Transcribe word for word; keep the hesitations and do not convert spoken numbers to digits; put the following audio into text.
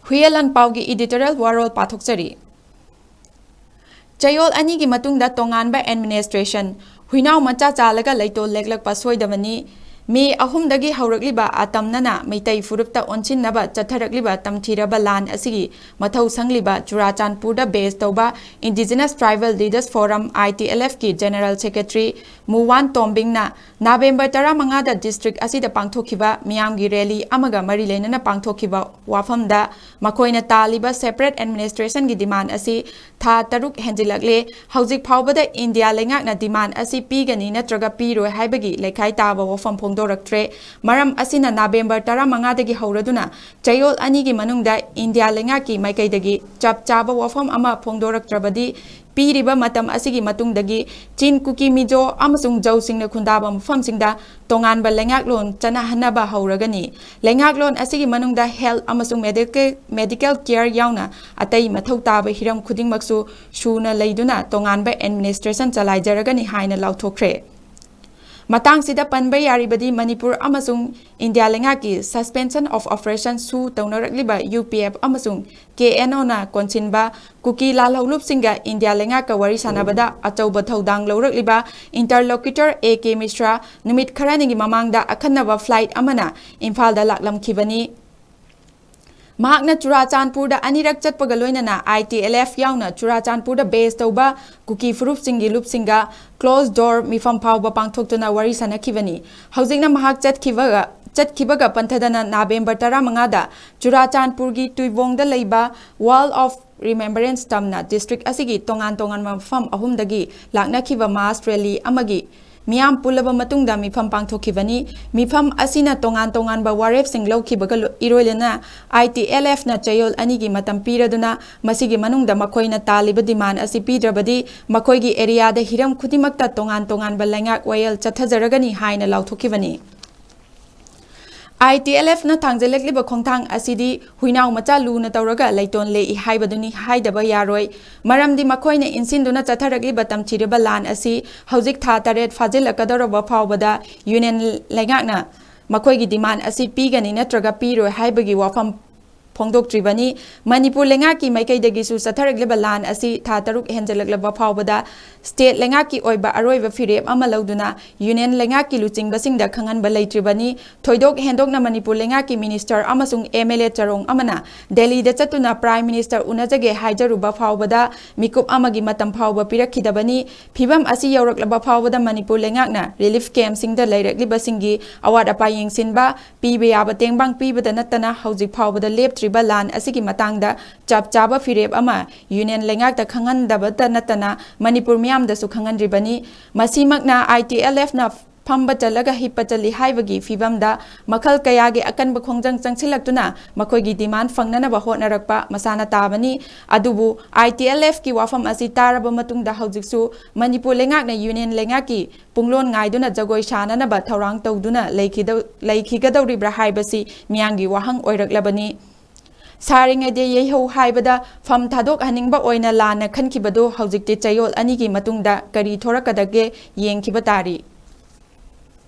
Huiyen ꯂꯥꯟꯄꯥꯎꯒꯤ editorial ꯋꯥꯔꯣꯜ ꯄꯥꯊꯣꯛꯆꯔꯤ꯫ ꯆꯌꯣꯜ ꯑꯅꯤꯒꯤ ꯃꯇꯨꯡꯗ ꯇꯣꯉꯥꯟꯕ administration, ꯍꯨꯏꯅꯥꯎ ꯃꯆꯥ ꯆꯥꯜꯂꯒ ꯂꯩꯇꯣꯜ ꯂꯦꯛꯂꯛꯄ ꯁꯣꯏꯗꯕꯅꯤ꯫ ꯃꯦ ꯑꯍꯨꯝꯗꯒꯤ ꯍꯧꯔꯛꯂꯤꯕ ꯑꯇꯝꯅꯅ ꯃꯩꯇꯩ ꯐꯨꯔꯨꯞꯇ ꯑꯣꯟꯁꯤꯟꯅꯕ ꯆꯠꯊꯔꯛꯂꯤꯕ ꯇꯝꯊꯤꯔꯕ ꯂꯥꯟ ꯑꯁꯤꯒꯤ ꯃꯊꯧ ꯁꯪꯂꯤꯕ ꯆꯨꯔꯥꯆꯥꯟꯄꯨꯔꯗ base ꯇꯧꯕ Indigenous Tribal Leaders Forum, ITLFꯀꯤ General Secretary ꯃꯨꯋꯥꯟ ꯇꯣꯝꯕꯤꯡꯅ ꯅꯕꯦꯝꯕꯔ ꯇꯔꯥꯃꯉꯥꯗ district ꯑꯁꯤꯗ ꯄꯥꯡꯊꯣꯛꯈꯤꯕ ꯃꯤꯌꯥꯝꯒꯤ rally ꯑꯃꯒ ꯃꯔꯤ ꯂꯩꯅꯅ ꯄꯥꯡꯊꯣꯛꯈꯤꯕ ꯋꯥꯐꯝꯗ ꯃꯈꯣꯏꯅ ꯇꯥꯜꯂꯤꯕ separate administrationꯒꯤ demand ꯑꯁꯤ ꯊꯥ ꯇꯔꯨꯛ ꯍꯦꯟꯖꯤꯜꯂꯛꯂꯦ꯫ ꯍꯧꯖꯤꯛ ꯐꯥꯎꯕꯗ ꯏꯟꯗꯤꯌꯥ ꯂꯩꯉꯥꯛꯅ demand ꯑꯁꯤ ꯄꯤꯒꯅꯤ ꯅꯠꯇ꯭ꯔꯒ ꯄꯤꯔꯣꯏ ꯍꯥꯏꯕꯒꯤ ꯂꯩꯈꯥꯏ ꯇꯥꯕ ꯋꯥꯐꯝ ꯐꯣꯡꯗꯣꯔꯛꯇ꯭ꯔꯦ꯫ ꯃꯔꯝ ꯑꯁꯤꯅ ꯅꯕꯦꯝꯕꯔ ꯇꯔꯥꯃꯉꯥꯗꯒꯤ ꯍꯧꯔꯗꯨꯅ ꯆꯌꯣꯜ ꯑꯅꯤꯒꯤ ꯃꯅꯨꯡꯗ ꯏꯟꯗꯤꯌꯥ ꯂꯩꯉꯥꯛꯀꯤ ꯃꯥꯏꯀꯩꯗꯒꯤ ꯆꯞ ꯆꯥꯕ ꯋꯥꯐꯝ ꯑꯃ ꯐꯣꯡꯗꯣꯔꯛꯇ꯭ꯔꯕꯗꯤ ꯄꯤꯔꯤꯕ ꯃꯇꯝ ꯑꯁꯤꯒꯤ ꯃꯇꯨꯡꯗꯒꯤ ꯆꯤꯟ, ꯀꯨꯀꯤ, ꯃꯤꯖꯣ ꯑꯃꯁꯨꯡ ꯖꯧꯁꯤꯡꯅ ꯈꯨꯟꯗꯥꯕ ꯃꯐꯝꯁꯤꯡꯗ ꯇꯣꯉꯥꯟꯕ ꯂꯩꯉꯥꯛꯂꯣꯟ ꯆꯠꯅꯍꯟꯅꯕ ꯍꯧꯔꯒꯅꯤ꯫ ꯂꯩꯉꯥꯛꯂꯣꯟ ꯑꯁꯤꯒꯤ ꯃꯅꯨꯡꯗ health ꯑꯃꯁꯨꯡ medical, medical care ꯌꯥꯎꯅ ꯑꯇꯩ ꯃꯊꯧ ꯇꯥꯕ ꯍꯤꯔꯝ ꯈꯨꯗꯤꯡꯃꯛꯁꯨ ꯁꯨꯅ ꯂꯩꯗꯨꯅ ꯇꯣꯉꯥꯟꯕ administration ꯆꯂꯥꯏꯖꯔꯒꯅꯤ ꯍꯥꯏꯅ ꯂꯥꯎꯊꯣꯛꯈ꯭ꯔꯦ꯫ ꯃꯇꯥꯡꯁꯤꯗ ꯄꯟꯕ ꯌꯥꯔꯤꯕꯗꯤ ꯃꯅꯤꯄꯨꯔ ꯑꯃꯁꯨꯡ ꯏꯟꯗꯤꯌꯥ ꯂꯩꯉꯥꯛꯀꯤ suspension of operation ꯁꯨ ꯇꯧꯅꯔꯛꯂꯤꯕ UPF ꯑꯃꯁꯨꯡ KNOꯅ ꯀꯣꯟꯁꯤꯟꯕ ꯀꯨꯀꯤ ꯂꯥꯜꯍꯧꯂꯨꯞꯁꯤꯡꯒ ꯏꯟꯗꯤꯌꯥ ꯂꯩꯉꯥꯛꯀ ꯋꯥꯔꯤ ꯁꯥꯟꯅꯕꯗ ꯑꯆꯧꯕ ꯊꯧꯗꯥꯡ ꯂꯧꯔꯛꯂꯤꯕ interlocutor A K ꯃꯤꯁ꯭ꯔꯥ ꯅꯨꯃꯤꯠ ꯈꯔꯅꯤꯒꯤ ꯃꯃꯥꯡꯗ ꯑꯈꯟꯅꯕ flight ꯑꯃꯅ ꯏꯝꯐꯥꯜꯗ ꯂꯥꯛꯂꯝꯈꯤꯕꯅꯤ꯫ ꯃꯍꯥꯛꯅ ꯆꯨꯔꯥꯆꯥꯟꯄꯨꯔꯗ ꯑꯅꯤꯔꯛ ꯆꯠꯄꯒ ꯂꯣꯏꯅꯅ ITLF ꯌꯥꯎꯅ ꯆꯨꯔꯥꯆꯥꯟꯄꯨꯔꯗ base ꯇꯧꯕ ꯀꯨꯀꯤ ꯐꯨꯔꯨꯞꯁꯤꯡꯒꯤ ꯂꯨꯞꯁꯤꯡꯒ closed door ꯃꯤꯐꯝ ꯐꯥꯎꯕ ꯄꯥꯡꯊꯣꯛꯇꯨꯅ ꯋꯥꯔꯤ ꯁꯥꯅꯈꯤꯕꯅꯤ꯫ ꯍꯧꯖꯤꯛꯅ ꯃꯍꯥꯛ ꯆꯠꯈꯤꯕꯒ, ꯆꯠꯈꯤꯕꯒ ꯄꯟꯊꯗꯅ ꯅꯕꯦꯝꯕꯔ ꯇꯔꯥꯃꯉꯥꯗ ꯆꯨꯔꯥꯆꯥꯟꯄꯨꯔꯒꯤ ꯇꯨꯏꯕꯣꯡꯗ ꯂꯩꯕ Wall of Remembrance ꯇꯝꯅ district ꯑꯁꯤꯒꯤ ꯇꯣꯉꯥꯟ ꯇꯣꯉꯥꯟꯕ ꯃꯐꯝ ꯑꯍꯨꯝꯗꯒꯤ ꯂꯥꯛꯅꯈꯤꯕ mass rally ꯑꯃꯒꯤ ꯃꯤꯌꯥꯝ ꯄꯨꯜꯂꯕ ꯃꯇꯨꯡꯗ ꯃꯤꯐꯝ ꯄꯥꯡꯊꯣꯛꯈꯤꯕꯅꯤ꯫ ꯃꯤꯐꯝ ꯑꯁꯤꯅ ꯇꯣꯉꯥꯟ ꯇꯣꯉꯥꯟꯕ ꯋꯥꯔꯦꯞꯁꯤꯡ ꯂꯧꯈꯤꯕꯒ ꯂꯣ-, ꯏꯔꯣꯏ ꯂꯣꯏꯅꯅ ITLFꯅ ꯆꯌꯣꯜ ꯑꯅꯤꯒꯤ ꯃꯇꯝ ꯄꯤꯔꯗꯨꯅ ꯃꯁꯤꯒꯤ ꯃꯅꯨꯡꯗ ꯃꯈꯣꯏꯅ ꯇꯥꯜꯂꯤꯕ demand ꯑꯁꯤ ꯄꯤꯗ꯭ꯔꯕꯗꯤ ꯃꯈꯣꯏꯒꯤ areaꯗ ꯍꯤꯔꯝ ꯈꯨꯗꯤꯡꯃꯛꯇ ꯇꯣꯉꯥꯟ ꯇꯣꯉꯥꯟꯕ ꯂꯩꯉꯥꯛ ꯋꯥꯌꯦꯜ ꯆꯠꯊꯖꯔꯒꯅꯤ ꯍꯥꯏꯅ ꯂꯥꯎꯊꯣꯛꯈꯤꯕꯅꯤ꯫ ITLFꯅ ꯊꯥꯡꯖꯜꯂꯛꯂꯤꯕ ꯈꯣꯡꯊꯥꯡ ꯑꯁꯤꯗꯤ ꯍꯨꯏꯅꯥꯎ ꯃꯆꯥ ꯂꯨꯅ ꯇꯧꯔꯒ ꯂꯩꯇꯣꯟ ꯂꯦꯛꯏ ꯍꯥꯏꯕꯗꯨꯅꯤ ꯍꯥꯏꯗꯕ ꯌꯥꯔꯣꯏ꯫ ꯃꯔꯝꯗꯤ ꯃꯈꯣꯏꯅ ꯏꯟꯁꯤꯟꯗꯨꯅ ꯆꯠꯊꯔꯛꯂꯤꯕ ꯇꯝꯊꯤꯔꯕ ꯂꯥꯟ ꯑꯁꯤ ꯍꯧꯖꯤꯛ ꯊꯥ ꯇꯔꯦꯠ ꯐꯥꯖꯤꯜꯂꯛꯀꯗꯧꯔꯕ ꯐꯥꯎꯕꯗ union ꯂꯩꯉꯥꯛꯅ ꯃꯈꯣꯏꯒꯤ demand ꯑꯁꯤ ꯄꯤꯒꯅꯤ ꯅꯠꯇ꯭ꯔꯒ ꯄꯤꯔꯣꯏ ꯍꯥꯏꯕꯒꯤ ꯋꯥꯐꯝ ꯐꯣꯡꯗꯣꯛꯇ꯭ꯔꯤꯕꯅꯤ꯫ ꯃꯅꯤꯄꯨꯔ ꯂꯩꯉꯥꯛꯀꯤ ꯃꯥꯏꯀꯩꯗꯒꯤꯁꯨ ꯆꯠꯊꯔꯛꯂꯤꯕ ꯂꯥꯟ ꯑꯁꯤ ꯊꯥ ꯇꯔꯨꯛ ꯍꯦꯟꯖꯜꯂꯛꯂꯕ ꯐꯥꯎꯕꯗ state ꯂꯩꯉꯥꯛꯀꯤ ꯑꯣꯏꯕ ꯑꯔꯣꯏꯕ ꯐꯤꯔꯦꯞ ꯑꯃ ꯂꯧꯗꯨꯅ union ꯂꯩꯉꯥꯛꯀꯤ ꯂꯨꯆꯤꯡꯕꯁꯤꯡꯗ ꯈꯪꯍꯟꯕ ꯂꯩꯇ꯭ꯔꯤꯕꯅꯤ꯫ ꯊꯣꯏꯗꯣꯛ ꯍꯦꯟꯗꯣꯛꯅ ꯃꯅꯤꯄꯨꯔ ꯂꯩꯉꯥꯛꯀꯤ minister ꯑꯃꯁꯨꯡ MLA ꯆꯔꯣꯡ ꯑꯃꯅ ꯗꯦꯜꯂꯤꯗ ꯆꯠꯇꯨꯅ Prime Minister ꯎꯅꯖꯒꯦ ꯍꯥꯏꯖꯔꯨꯕ ꯐꯥꯎꯕꯗ ꯃꯤꯀꯨꯞ ꯑꯃꯒꯤ ꯃꯇꯝ ꯐꯥꯎꯕ ꯄꯤꯔꯛꯈꯤꯗꯕꯅꯤ꯫ ꯐꯤꯕꯝ ꯑꯁꯤ ꯌꯧꯔꯛꯂꯕ ꯐꯥꯎꯕꯗ ꯃꯅꯤꯄꯨꯔ ꯂꯩꯉꯥꯛꯅ relief camp ꯁꯤꯡꯗ ꯂꯩꯔꯛꯂꯤꯕꯁꯤꯡꯒꯤ ꯑꯋꯥꯠ ꯑꯄꯥ ꯌꯦꯡꯁꯤꯟꯕ, ꯄꯤꯕ ꯌꯥꯕ ꯇꯦꯡꯕꯥꯡ ꯄꯤꯕꯗ ꯅꯠꯇꯅ ꯍꯧꯖꯤꯛ ꯐꯥꯎꯕꯗ ꯂꯦꯞꯇ꯭ꯔꯤꯕ ꯂꯥꯟ ꯑꯁꯤꯒꯤ ꯃꯇꯥꯡꯗ ꯆꯞ ꯆꯥꯕ ꯐꯤꯔꯦꯞ ꯑꯃ union ꯂꯩꯉꯥꯛꯇ ꯈꯪꯍꯟꯗꯕꯇ ꯅꯠꯇꯅ ꯃꯅꯤꯄꯨꯔ ꯃꯤꯌꯥꯝꯗꯁꯨ ꯈꯪꯍꯟꯗ꯭ꯔꯤꯕꯅꯤ꯫ ꯃꯁꯤꯃꯛꯅ ITLF ꯅ ꯐꯝꯕ ꯆꯠꯂꯒ ꯍꯤꯞꯄ ꯆꯠꯂꯤ ꯍꯥꯏꯕꯒꯤ ꯐꯤꯕꯝꯗ ꯃꯈꯜ ꯀꯌꯥꯒꯤ ꯑꯀꯟꯕ ꯈꯣꯡꯖꯪ ꯆꯪꯁꯤꯜꯂꯛꯇꯨꯅ ꯃꯈꯣꯏꯒꯤ demand ꯐꯪꯅꯅꯕ ꯍꯣꯠꯅꯔꯛꯄ ꯃꯁꯥꯅ ꯇꯥꯕꯅꯤ꯫ ꯑꯗꯨꯕꯨ ITLF ꯀꯤ ꯋꯥꯐꯝ ꯑꯁꯤ ꯇꯥꯔꯕ ꯃꯇꯨꯡꯗ ꯍꯧꯖꯤꯛꯁꯨ ꯃꯅꯤꯄꯨꯔ ꯂꯩꯉꯥꯛꯅ union ꯂꯩꯉꯥꯛꯀꯤ ꯄꯨꯡꯂꯣꯟ ꯉꯥꯏꯗꯨꯅ ꯖꯒꯣꯏ ꯁꯥꯅꯅꯕ ꯊꯧꯔꯥꯡ ꯇꯧꯗꯨꯅ ꯂꯩꯈꯤꯗꯧ-, ꯂꯩꯈꯤꯒꯗꯧꯔꯤꯕ꯭ꯔꯥ ꯍꯥꯏꯕꯁꯤ ꯃꯤꯌꯥꯝꯒꯤ ꯋꯥꯍꯪ ꯑꯣꯏꯔꯛꯂꯕꯅꯤ꯫ ꯁꯥꯔꯤꯉꯩꯗ ꯌꯩꯍꯧ ꯍꯥꯏꯕꯗ ꯐꯝ ꯊꯥꯗꯣꯛꯍꯟꯅꯤꯡꯕ ꯑꯣꯏꯅ ꯂꯥꯟꯅ ꯈꯟꯈꯤꯕꯗꯨ ꯍꯧꯖꯤꯛꯇꯤ ꯆꯌꯣꯜ ꯑꯅꯤꯒꯤ ꯃꯇꯨꯡꯗ ꯀꯔꯤ ꯊꯣꯔꯛꯀꯗꯒꯦ ꯌꯦꯡꯈꯤꯕ ꯇꯥꯔꯤ꯫